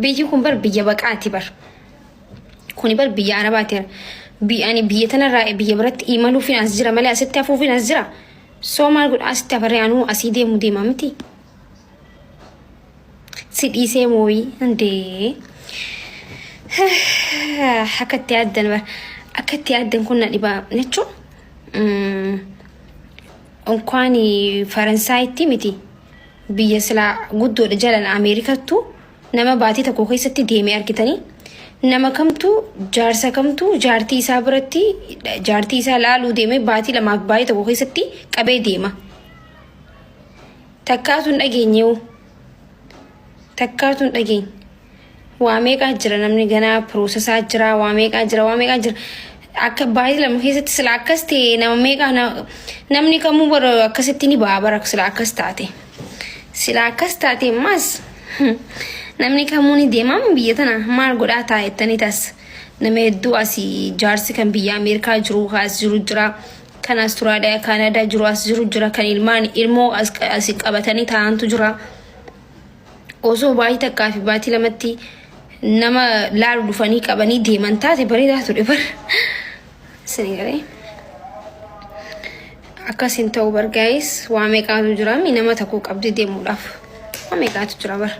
Biyyi kun bar biyya baqaati bar. Kuni bar biyya Arabaati. Ani biyya tanarraa biyya biratti imaluufin as jira malee asitti hafuufin as jira. Soo maal godha asitti hafaree anuu asii deemu deema miti. Si dhiisee mooyii indee. Akka itti yaaddan bar akka itti yaaddan kun na dhibaa jechuun. Unkaan Faransaayitti miti biyya silaa guddoodha jalan Ameerikattu nama baatii tokko keessatti deemee argitanii nama kamtu jaarsa kamtu jaartii isaa biratti jaartii isaa laaluu deemee baatii lamaaf baatii tokko keessatti qabee deema. Takkaatu hin dhageenyeewu. Takkaatu hin dhageenye. Waa meeqaa jira namni ganaa piroosesaa jira waa meeqaa jira waa meeqaa jira. Akka baatii lama keessatti sila akkas ta'e nama meeqaa namni kamuu bara akkasitti ni ba'a bara sila akkas taate. Sila akkas taate ammas namni kamuu ni deema biyya tana maal godhaa taa'ettanii tas. Nama hedduu asii jaarsi kan biyya Ameerikaa jiru as jiru jira. Kan Asturaaliyaa Kaanaadaa jiru as jiru jira. Kan ilmaan ilmoo as qabatanii taa'antu jira. Osoo baatii takkaa fi baatii lamatti nama laalu dhufanii qabanii deeman taate bareedaa ture bar. Isin galee. Akkas hin ta'u bar gaayis waa meeqaatu jira mi nama tokko qabdee deemuudhaaf waa meeqaatu jira bar.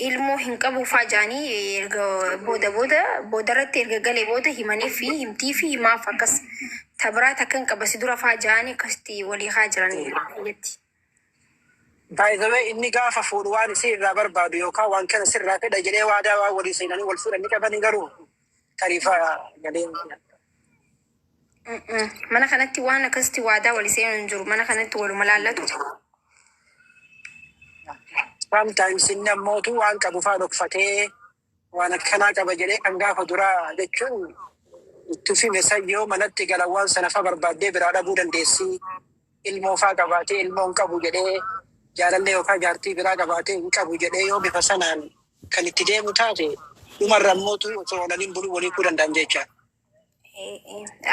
Ilmoo hin qabu faa jaanii erga booda booda boodarratti erga galee booda himanii fi himtii fi himaaf akkas tabiraa takka hin qaba si dura faa jaanii akkasitti walii haa jiran jetti. By the way, inni gaafa fuudhu waan isii irraa barbaadu yookaan waan kana sirraa fedha jedhee waadaa waan walii seenanii wal fuudhan ni qabani garuu tariifa galee. Mana kanatti waan akkasitti waadaa walii seenuu hin jiru. Mana kanatti waluma laallatu. Sometimes inni ammootu waan qabu faa dhokfatee waan akkanaa qaba jedhee kan gaafa duraa jechuun itti fime san yoo manatti galan waan sana fa barbaaddee biraa dhabuu dandeessi. Ilmoo faa qabaatee ilmoo hin qabu jedhee jaalallee yookaan jaartii biraa qabaatee hin qabu jedhee yoo bifa sanaan kan itti deemu taate dhumarra ammootu osoo oolaniin buluu walii hiikuu danda'an jecha.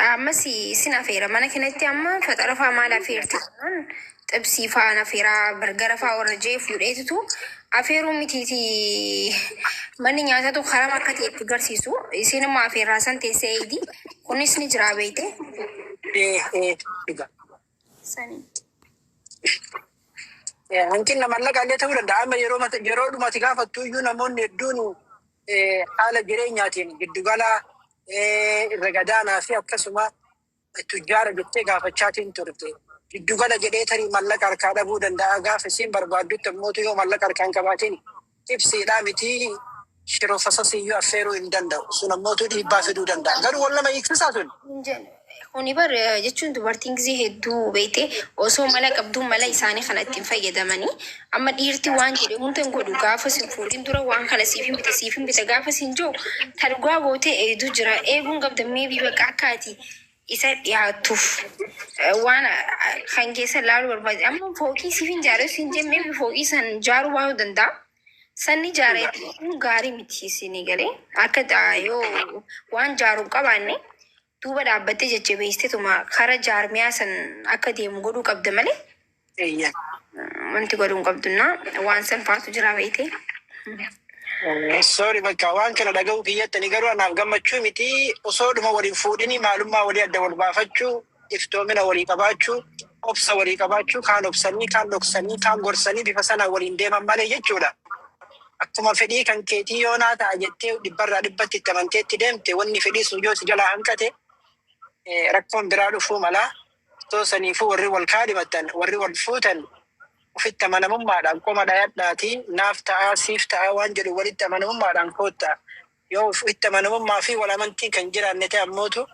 Ammas isin afeera mana kanatti amma faxara faa maal afeerti jennaan xibsii faa afeeraa bargara faa warra jee fuudheetutu afeeruu mitiiti manni nyaatatu karama akka ta'e itti garsiisu isin immoo afeerraa san teessee eeydi kunis ni jiraa beeyte. Ee ee dhuga. Sanii. Hanqina mallaqaa illee ta'uu danda'a. Amma yeroo yeroo dhumati gaafattu iyyuu namoonni hedduun haala jireenyaatiin giddugala irra gadaanaa fi akkasuma tujjaara jettee gaafachaatiin turte. Giddugala jedhee tarii mallaqa harkaa dhabuu danda'a. Gaafa isiin barbaaddutti ammoo yoo mallaqa harkaa hin qabaatin ibsiidhaa miti shiroo fasasiyyuu affeeruu hin danda'u. Sun ammoo dhiibbaa fiduu danda'a. Garuu wal nama hiiksisaa sun. Kuni bar jechuun dubartiin gisee hedduu beekte osoo mala qabduu mala isaanii kana ittiin fayyadamanii amma dhiirti waan jedhe hunda hin godhu gaafa sin fuudhin dura waan kana siif hin bita siif hin bita gaafa sin jiru ta dhugaa gootee eegduu jira eeguun qabda meebii bakka akka ati isa dhiyaattuuf waan kan keessa laaluu barbaade amma fooqii siif hin jaare sin jee meebii fooqii san jaaruu baay'uu danda'a. Sanni jaaree kun gaarii miti isinii galee akka yoo waan jaaruu qabaanne duuba dhaabbattee jajjabeessiteetuma kara jaarmiyaa san akka deemu godhuu qabda malee wanti godhuu hin qabdunna waan san faatu jira beeyte. Sorry bakka waan kana dhaga'uu kiyyattanii garuu anaaf gammachuu miti osoo dhuma waliin fuudhini maalummaa walii adda wal baafachuu iftoomina walii qabaachuu obsa walii qabaachuu kaan obsanii kaan dhoksanii kaan gorsanii bifa sanaan waliin deeman malee jechuudha. Akkuma fedhii kan keetii yoo naa ta'a jettee dhibbarraa dhibbatti itti amanteetti deemte wanni fedhii sun yoo si jalaa hanqate rakkoon biraa dhufuu mala. Osoo saniifuu warri wal kaadhimatan warri wal fuutan ofitti amanamummaadhaan qoma dhayadhaatii naaf ta'aa siif ta'aa waan jedhu walitti amanamummaadhaan koottaa. Yoo ofitti amanamummaa fi wal amantiin kan jiraanne ta'e ammootu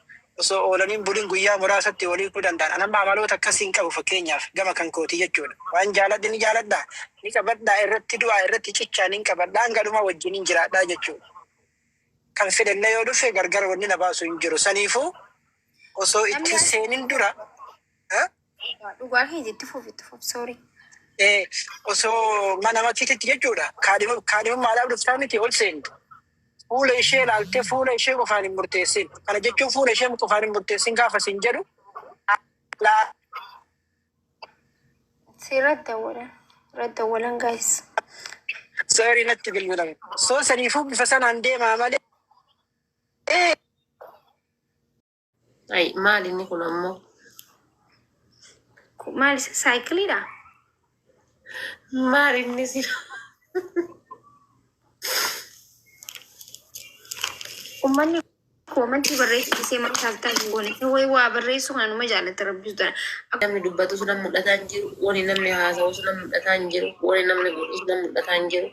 osoo oolaniin bulin guyyaa muraasatti walii hiikuu danda'an. An amma amaloota akkasii hin qabu fakkeenyaaf gama kan kootii jechuudha. Waan jaaladhe ni jaaladha, ni qabadhaa, irratti du'aa, irratti cichaa nin qabadhaa, hanga dhumaa wajjinin jiraadhaa jechuudha. Kan fedhellee yoo dhufe gargar wanni na baasu hin jiru. Saniifuu osoo itti hin seenin dura Dhugaa keeti itti fufi itti fufi sorry. Osoo mana makiititti jechuudha. Kaadhimummaadhaaf dhuftaa miti ol seentu. Fuula ishee ilaaltee fuula ishee qofaan hin murteessin. Kana jechuun fuula ishee qofaan hin murteessin gaafa sin jedhu Si irratti dawwalan. Irratti dawwalan guys. Seerii natti bilbilame. Soo saniifuu bifa sanaan deemaa malee. Ay, maal inni kun ammoo? Maal isa saayikiliidha? Maal inni si? Uummanni koomantii barreessu isee maal taasisaa hin goone. Wayi waa barreessu kana numa jaallata rabbisu dha. Namni dubbatu sun mul'ataa hin jiru. Wani namni haasa'u sun mul'ataa hin jiru. Wani namni godhu sun mul'ataa hin jiru.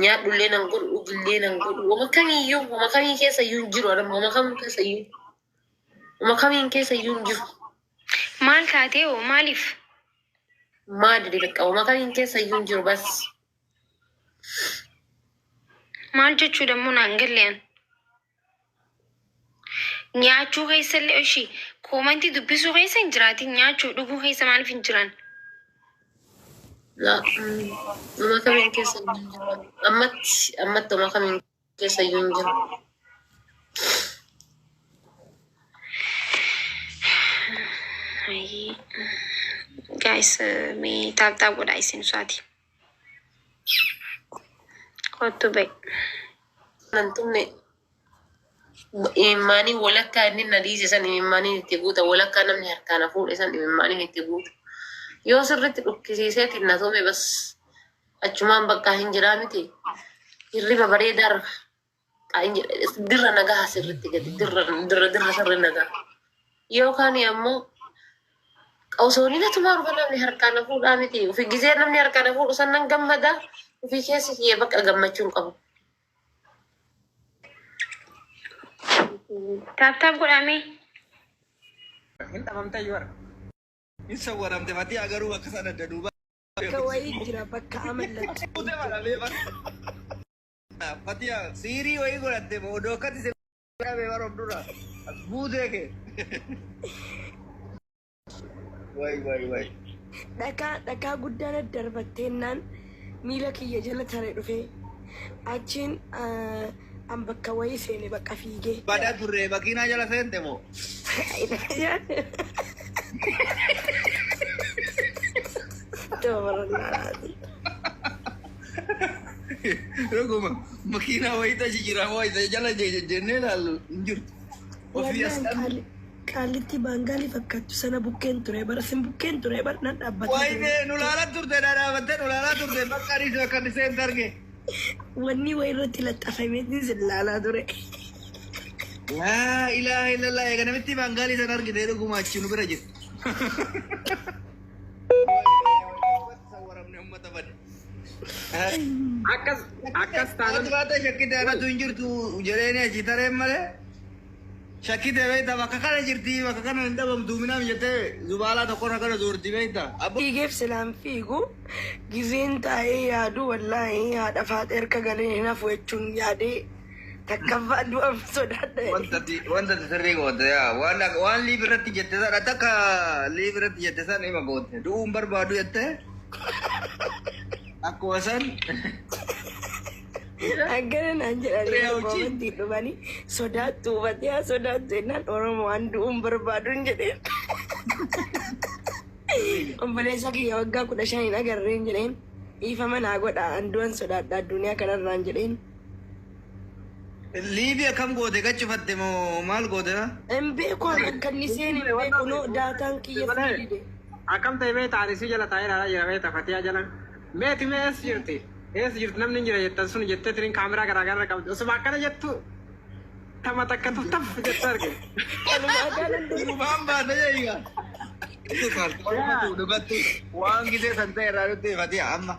Nyaadhullee nan godhu, dhugillee nan godhu. Wama kamiiyyuu, wama kamii keessa iyyuu hin jiru. Adam wama kam keessa iyyuu. Wama kamiin keessa iyyuu hin jiru. Maal taatee hoo maaliif? Maali bakka wama kamiin keessa iyyuu hin jiru bas. Maal jechuu dammoo naan galleen? Nyaachuu keessa illee ishii koomantii dubbisuu keessa hin jiraatin, nyaachuu dhuguu keessa maaliif hin jiran? Wama kamiin keessa iyyuu hin jiru. Ammatti wama kamiin keessa iyyuu hin jiru. Guys, mee tap tap godhaa isin saati. Kottu ba'e. Nan tumne imimmaanii walakkaa inni na dhiise san imimmaaniin itti guuta, walakkaa namni harkaan na fuudhe san imimmaaniin itti guuta. Yoo sirriitti dhukkisiiseetiin na tume, bas achumaan bakka hin jiraa miti. Hirriba bareedaa rafa. Dirra nagaa sirriitti gadi dirra dirra dirra sirri nagaa. Yookaan ammoo osoo inni na tumaa dhufa namni harkaan na fuudhaa miti. Ofii gizee namni harkaan na fuudhu san nan gammada. Ofii keessa kiyyee bakka gammachuu hin qabu. Tap tap godhamee. Hin dhabamte iyyuu har'a. Hin sawwaramte fatii agaruu akka sana adda duuba. Bakka wayii jira, bakka amallattu. Fuute malamee bara. Fatiya siirii wayii godhatte moo odoo akkati si qabee bara of dura. As buutee kee. Wayi wayi wayi. Dhakaa guddaan darbatteennaan miila kiyya jala tare dhufee achiin an bakka wayii seene, bakka fiigee. Badaa turre makiinaa jala seente moo? Dhuguma makiinaa wayii tashi jira wayii jala jennee ilaallu hin jirtu. Ofii as Wallaan qaallitti baangaalii fakkaattu sana bukkeen ture bara, sin bukkeen ture bara, nan dhaabbatee Wayi ture. nu laalaa turte, dhadhaabattee nu laalaa turte, bakka adiis bakka inni seente arge. Wanni wayii irratti laxafameetiin sin laalaa ture. Laa ilaaha illallah, eega namitti baangaalii sana argite dhuguma achi nu bira jirti. Sawwaramne uummata bade. Akkas Ati taanan baatee shakkite anatu hin jirtu jedheeni achi tareen malee. Shakkite beekta, bakka kana jirti, bakka kana hin dhabamtu minaam jettee zubaalaa tokkorra kana zoorti beekta. Abbo Fiigeef silaan fiigu gizeen taa'ee yaadu, wallaahi haadha faaxee harka galee hin hafu jechuun yaadee takkaffaa du'a sodaadha. Wanta ati sirrii goote yaa waan live irratti jette sana, takka live irratti jette sana ima goote, du'uun barbaadu jette akkuma san. Akkana naan jedhanii Reewchi. koomantii dhufanii, sodaattu hubatee haa sodaattu jennaan, Oromoo waan du'uun barbaadu hin jedheen. Obboleessa kiyya waggaa 15 hin agarreen jedheen, dhiifama naa godha, an du'an sodaadha addunyaa kanarraan jedheen. Live akkam goote, gachifatte moo maal goote na? Hin beeku, an akka inni seene hin beeku, no daataan kiyya fiidide. Akkam ta'e beektaa, ani si jala taa'ee ilaalaa jira beektaa, Fatiyaa jala. Meeti mee eessa jirti? Eessa jirti namni hin jira jettan sun jettee tiriin kaameraa garaagaraa qabdi. Osuma akkana jettu tama takka tuftaf jettu arge. Walumaa galan Dhugumaan baate jechuudha. Dhugatti waan gisee san ta'e irraa nutti Fatiyaa, amma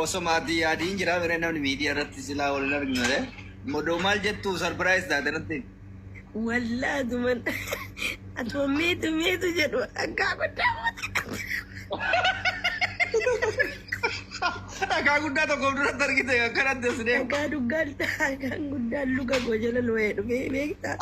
osoma ati yaadiin jira bira namni miidiyaa irratti silaa waliin arginu malee. Modoo maal jettu surprise taate natti. Wallaa atuman atuma meetu meetu jedhu dhagaa guddaa. Dhagaa guddaa tokko duratti argite akkanatti as deemu. Dhagaa duggaan dhagaan guddaan luka koo jala lo'ee dhufee beektaa.